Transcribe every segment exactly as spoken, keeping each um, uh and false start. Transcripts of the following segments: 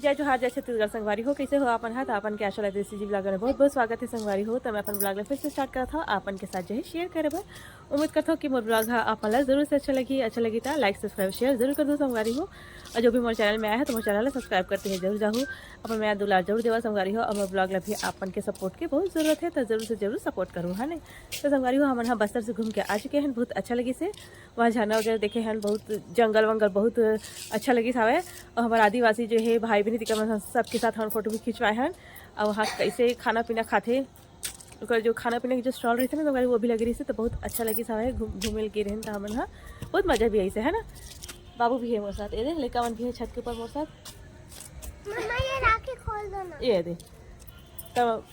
जय जोहार, जय छत्तीसगढ़ संगवारी हो। कैसे हो आपन हा? त आपन के आशा ला देसी जी ब्लॉग में बहुत बहुत स्वागत है संगवारी हो। त मैं अपन ब्लॉग ला फिर से स्टार्ट करत हूँ आपन के साथ जो है शेयर करे बर। उम्मीद करत हूँ कि मोर ब्लॉग हा आपन ला जरूर से अच्छा लगी। अच्छा लगी त लाइक, सब्सक्राइब, शेयर जरूर कर दो संगवारी हो। और जो भी मोर चैनल में आया है तो मोर चैनल ला सब्सक्राइब करते हैं जरूर जाहू। अपन मैं दुलार जरूर देवा संगवारी हो। और मोर ब्लॉग ला भी आपन के सपोर्ट के बहुत जरूरत है, तो जरूर से जरूर सपोर्ट करूँ, है नहीं? तो संगवारी हो, हमन हा बस्तर से घूम के आ चुके हैं, बहुत अच्छा लगी से। वहाँ झरना वगैरह देखे हैं, बहुत जंगल वंगल बहुत अच्छा लगी हवे। और हमारा आदिवासी जो है भाई बहन तिकर मन सबके साथ हम फोटो भी खिंचवाए हैं। और वहाँ कैसे खाना पीना खाथे, ओकर जो खाना पीना के जो स्टॉल रहिथे ना, तो वो भी लगे रहिथे, तो बहुत अच्छा लगिस हवय। घूम घूमे ल गे रहेन, त हमन ह बहुत मजा भी आइस, है ना? बाबू भी है मोर साथ, ये दे लइका मन भी है छत के ऊपर मोर साथ। मम्मा, ये राखी खोल दो ना। ये दे। त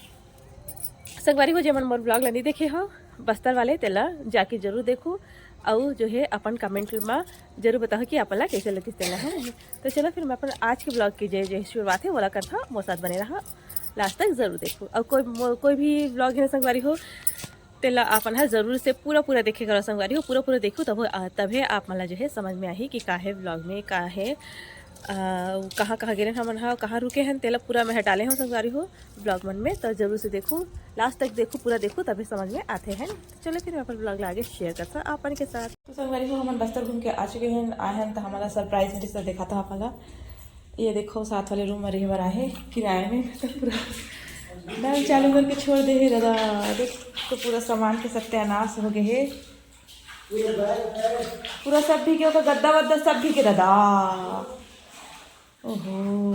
संगवारी हो, जेमन मोर ब्लॉग ला नहीं देखे हो बस्तर वाले, तेला जाके जरूर देखो। अउ जो है अपन कमेंट में जरूर बताओ कि अपन ला कैसे लगिस तेला, है ना? तो चलो फिर मैं अपन आज के ब्लॉग की जे जे शुरुआत है, वोला करता मोर साथ बने रहा, लास्ट तक जरूर देखो। और कोई मो- कोई भी ब्लॉग है ना संगवारी हो, तेला आपन ह जरूर से पूरा पूरा देखे करो संगवारी हो। पूरा पूरा देखो, तब तभे आप मन ला जो है समझ में आही कि का है ब्लॉग में, का है, आ, कहाँ कहाँ गे रहेन हमन ह, कहाँ रुके हैं, तेला पूरा मैं डाले हूँ संगवारी हो ब्लॉग मन में। तो जरूर से देखो, लास्ट तक देखो, पूरा देखो, तभी समझ में आते हैं। चलो फिर मैं अपन ब्लॉग ला आगे शेयर करता हूँ आपन के साथ। तो संगवारी हो, हमन बस्तर घूम के आ चुके हैं, आए हैं तो हमारा सरप्राइज मिलिस, तो दिखाता हूँ आप मन ला। ये देखो, साथ वाले रूम में रहे बर आहे किराए में। तो पूरा नल चालू करके छोड़ दे हे दादा। देख, तो पूरा सामान के सत्यानाश हो गए हे। पूरा सब भीगे, ओकर गद्दा वद्दा सब भीगे दादा। ओहो,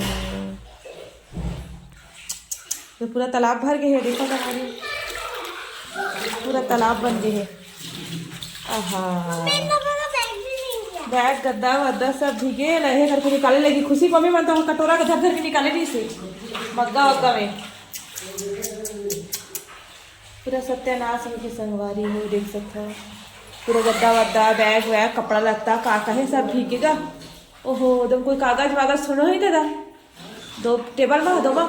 तो पूरा तालाब भर गए हे। देखो तो हमारी पूरा तालाब बन गए हे। आहा, बैग गद्दा वद्दा सब भीगे रहे, घर को निकाले लगी। खुशी मम्मी मन तो कटोरा के धर धर के निकाले रहिसे मग्गा वग्गा में। पूरा सत्यानाश होके संगवारी हो, देख सकत हो। पूरा गद्दा वद्दा, बैग वैग, कपड़ा लत्ता, का कहे सब भीगेगा। ओहो, एकदम कोई कागज वागज सुनो ही दादा। दो टेबल में, दो में।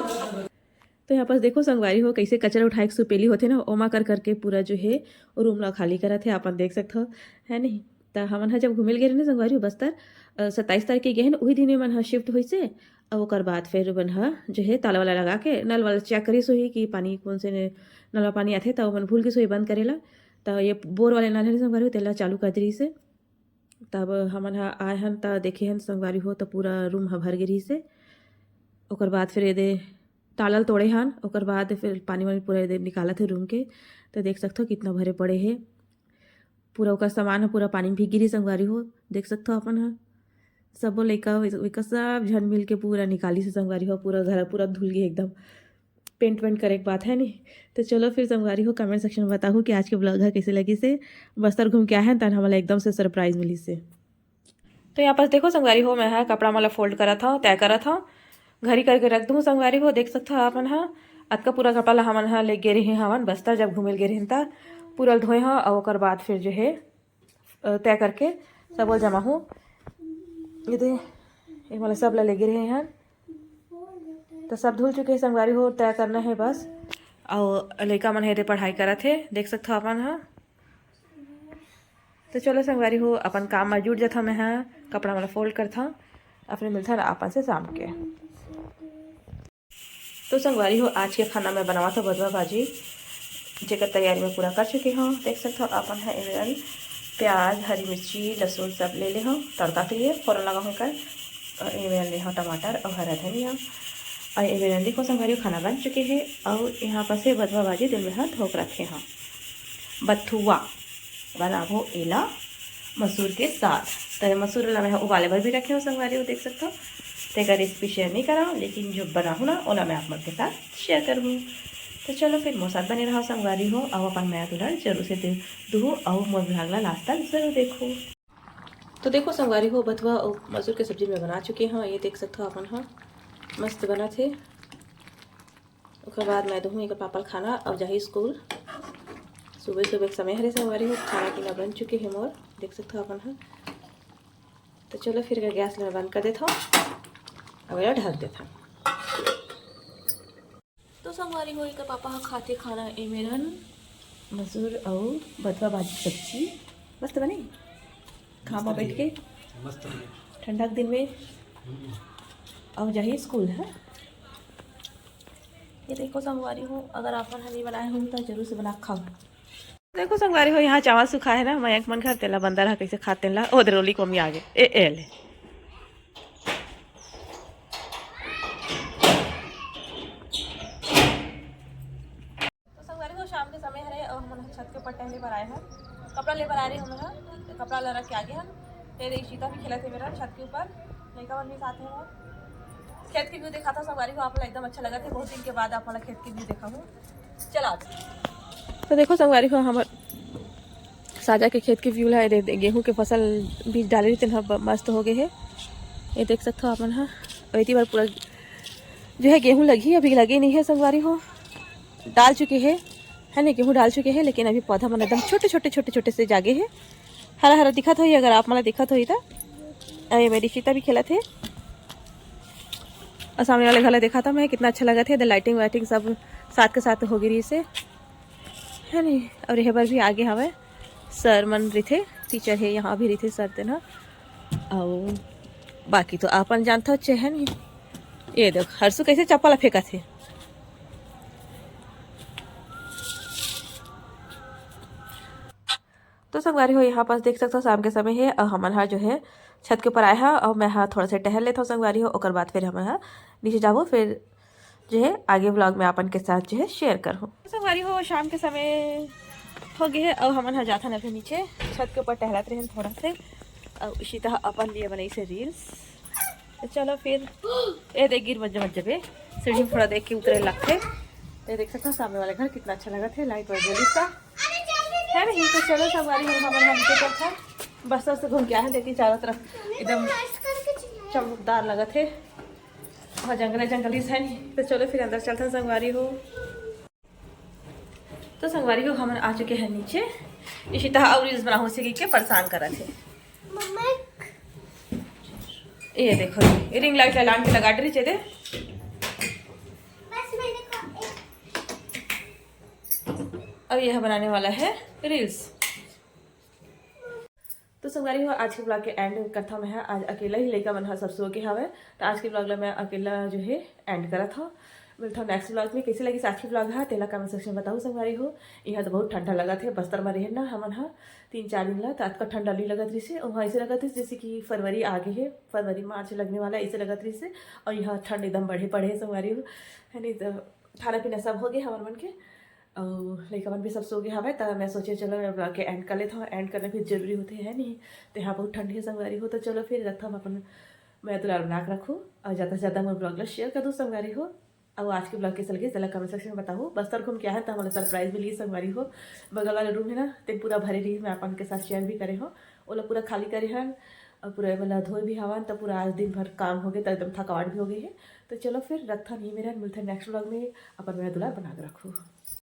तो यहाँ पास देखो संगवारी हो, कैसे कचरा उठाए के सुपेली होथे ना, ओमा कर करके पूरा जो है रूम ला खाली करत हे, आपन देख सकत हो, है नहीं? त हमन ह जब घूमे ल गे रहे ना संगवारी हो बस्तर, अ, सत्ताईस तारीख के गे हन, उही दिन मन ह शिफ्ट होइसे। अब ओकर बाद फिर मन ह जो है ताला वाला लगा के नल वाला चेक करिस होही कि पानी कौन से ने-, नल में पानी आथे, त ओमन भूल गिस होही बंद करे ला। त ये बोर वाले नल है संगवारी हो, तेला चालू कर दे रहिसे। तब हमन ह आए हन त देखे हन संगवारी हो, त पूरा रूम ह भर गे रहिसे। ओकर बाद फिर एदे ताला ल तोड़े हन, ओकर बाद फिर पानी वानी पूरा एदे निकालत हे रूम के। त देख सकथो कितना भरे पड़े हे। पूरा ओकर सामान ह पूरा पानी में भीग गिरी संगवारी हो, देख सकथो अपन ह। सबो लइका वइका सब झन मिल के पूरा निकालिस हे संगवारी हो, पूरा घर पूरा धुल गे एकदम। पेंट वेंट करे के बात है नहीं। तो चलो फिर संगवारी हो, कमेंट सेक्शन में बताहू कि आज के ब्लॉग ह कैसे लगिस हे। बस्तर घूम के आए हैं, तन हमला एकदम से सरप्राइज मिलिस हे। तो यहाँ पास देखो संगवारी हो, मैं ह कपड़ा मन ला फोल्ड करत हव, तय करत हव, घरी करके रख दूँ संगवारी हो। देख सकत हो आपन ह, अतका पूरा कपड़ा ला हमन ह ले गे रहे हवन बस्तर, जब घूमे ल गे रहे त पूरा ल धोए हव, अउ ओकर बाद फिर जो है, अ, तय करके सब ल जमा हूँ। ये दे, ये वाला सब ला ले गे रहे हन, तो सब धुल चुके हैं संगवारी हो, तय करना है बस। अउ लइका मन हे दे पढ़ाई करत हे, देख सकत हो आपन ह। तो चलो संगवारी हो, अपन काम में जुट जाथव मैं ह, कपड़ा वाला फोल्ड करथव, अपने मिलथन आपन से शाम के। तो संगवारी हो, आज के खाना मैं बनावत हव बथुआ भाजी, जेकर तैयारी मैं पूरा कर चुके हव। देख सकत हो आपन ह, एमेरन प्याज, हरी मिर्ची, लहसुन सब ले ले हव तड़का के लिए, फोरन लगा हव एकर। अउ एमेरन ले हव टमाटर अउ हरा धनिया। अउ एमेरन देखो संगवारी हो, खाना बन चुके हे। अउ यहाँ पास हे बथुआ भाजी, तेन में ह धोक रखे हव बथुआ। बनाबो एला मसूर के साथ। त मसूर ला मैं ह उबाले बर भी रखे हव संगवारी हो, देख सकत हो। तेकर रेसिपी शेयर नहीं करव, लेकिन जो बनाहूँ ना, ओला मैं आप मन के साथ शेयर करहूँ। तो चलो फिर मोर साथ बने रहो संगवारी हो, अउ अपन मया दुलार जरूर से दे-, दुहू, अउ मोर ब्लॉग ला लास्ट तक जरूर देखो। तो देखो संगवारी हो, बथुआ अउ मसूर के सब्जी मैं बना चुके हव, ये देख सकत हो अपन ह, मस्त बनत हे। ओकर बाद मैं दूहूँ एकर पापा ल खाना, अब जाही स्कूल। सुबह सुबह के समय हरे संगवारी हो, खाना पीना बन चुके हे मोर, देख सकत हो अपन ह। तो चलो फिर एकर गैस ल मैं बंद कर देथव, अब एला ढक देथन। तो संगवारी हो, एकर पापा ह खाथे खाना, एमेरन मसूर अउ बथुआ भाजी सब्जी, मस्त बने। खामा बैठ के मस्त बने। ठंडा के दिन में। हम्म। अउ जाही स्कूल है। ये देखो संगवारी हो, अगर आप मन ह नहीं बनाए हो तो जरूर से बना के खाओ। देखो संगवारी हो, यहाँ चावल सुखा है ना, मयंक मन घर तेला बंदर ह कैसे खाते ला। ओ दरोली के मम्मी आगे, ए ए ले। तो संगवारी हो, शाम के समय हरे और हमन ह छत के ऊपर टहले बर आए हन। कपड़ा ले बर आए रहे हमन ह, तो कपड़ा ला रख के आगे हन। ये देख, सीता भी खेलत हे मेरा छत के ऊपर, लइका मन भी साथ में हन। खेत के व्यू देखा था संगवारी हो, आप ला एकदम अच्छा लगा थे। बहुत दिन के बाद आप वाला खेत के व्यू देखा हूँ। चला। तो देखो संगवारी हो, हमर साजा के खेत के व्यू ला, ये दे-, गेहूं के फसल बीज डाले रहिते ना, ब-, मस्त हो गए है। ये देख सकते हो अपन हा, अउ एती बार पूरा जो है गेहूं लगी, अभी लगे नहीं है संगवारी हो, डाल चुके हैं, है ना, गेहूं डाल चुके हैं, लेकिन अभी पौधा मन एकदम छोटे छोटे छोटे छोटे से जागे है, हरा हरा दिखत होही। अगर आप मन ला दिखत होही त, अरे मेरी सीता भी खेलत है। और सामने वाले घर ला देखा था मैं, कितना अच्छा लगा थे। लाइटिंग वाइटिंग सब साथ के साथ हो गई रही से, है नहीं। और यह बार भी आगे हवे सर मन रहिथे, टीचर है यहाँ भी रहिथे सर तेना। और बाकी तो आपन जानता हो, है नहीं। ये देख हर्षु कैसे चप्पल फेंकत है। तो संगवारी हो, यहाँ पास देख सकते हो शाम के समय है और हमन हा जो है छत के ऊपर आए हा और मैं हा थोड़ा सा टहल लेता हूँ संगवारी हो, ओकर बाद फिर हमन हा नीचे जाबो, फिर जो है आगे व्लॉग में आपन के साथ जो है शेयर करहूँ। तो संगवारी हो, शाम के समय हो गए है और हमन हा जाथन अभी नीचे छत के ऊपर टहलत रहन थोड़ा से। और इशिता अपन लिए बनाई से रील्स। तो चलो फिर, ए देख गिर मत जा, मत जाबे, सीढ़ी में थोड़ा देख के उतरे लगथे। ये देख सकते हो सामने वाले घर कितना अच्छा लगा थे, लाइट वाइट जली था, है नहीं। तो चलो संगवारी हो, हमन हम नीचे चलथन, बस्तर से घूम के आए हैं। देखिए चारों तरफ एकदम चमकदार लगा थे, और जंगले जंगल ही है नहीं। तो चलो फिर अंदर चलथन संगवारी हो। तो संगवारी हो, हमन आ चुके हैं नीचे। इशिता और रील्स बनाहूँ से के परेशान करत है। मम्मा, ये देखो, ये रिंग लाइट ला लान के लगा डरी दे। बस मैंने कहा, अब यह बनाने वाला है रील्स। तो संगवारी हो, आज के ब्लॉग के एंड करता मैं हा। आज अकेला ही लइका मन हा सब सो के हवे, तो आज के ब्लॉग ला मैं अकेला जो है एंड करत हूँ। मिलता हूँ नेक्स्ट ब्लॉग में। कैसे लगी आज की ब्लॉग हा, तेला कमेंट सेक्शन में बताओ संगवारी हो। यहाँ तो बहुत ठंडा लगा थे, बस्तर में रहे ना हमन हा तीन चार दिन ला, तो अतका ठंडा नहीं लगत रही से। वहाँ ऐसे लगत रही जैसे कि फरवरी आ गए है, फरवरी मार्च लगने वाला है, ऐसे लगत रही से। और यहाँ ठंड एकदम बढ़े पड़े है संगवारी हो, है नहीं। तो खाना पीना सब हो गए हमर मन के, और लइका मन भी सब सो गए हवे, त मैं सोचे चलो मैं ब्लॉग के एंड कर लेता हूँ। एंड करना भी जरूरी होते है नहीं, तो यहाँ बहुत ठंड है संगवारी हो। तो चलो फिर रखता हूँ अपन, मैं दुलार बना के रखूँ और ज़्यादा से ज़्यादा मोर ब्लॉग ला शेयर कर दूँ संगवारी हो। और आज के ब्लॉग कैसे लगे, जरा कमेंट सेक्शन में बताओ। बस्तर घूम के आए तो हमारा सरप्राइज मिली संगवारी हो। बगल वाला रूम है ना, ते पूरा भरे रही, मैं अपन के साथ शेयर भी करे हो, ओला पूरा खाली करे हन और पूरा मतलब धोए भी हवन, तो पूरा आज दिन भर काम हो गए, तो एकदम थकावट भी हो गई है। तो चलो फिर रखता नहीं मेरा, मिलते हैं नेक्स्ट ब्लॉग में। अपन मेरा दुलार बना के रखो।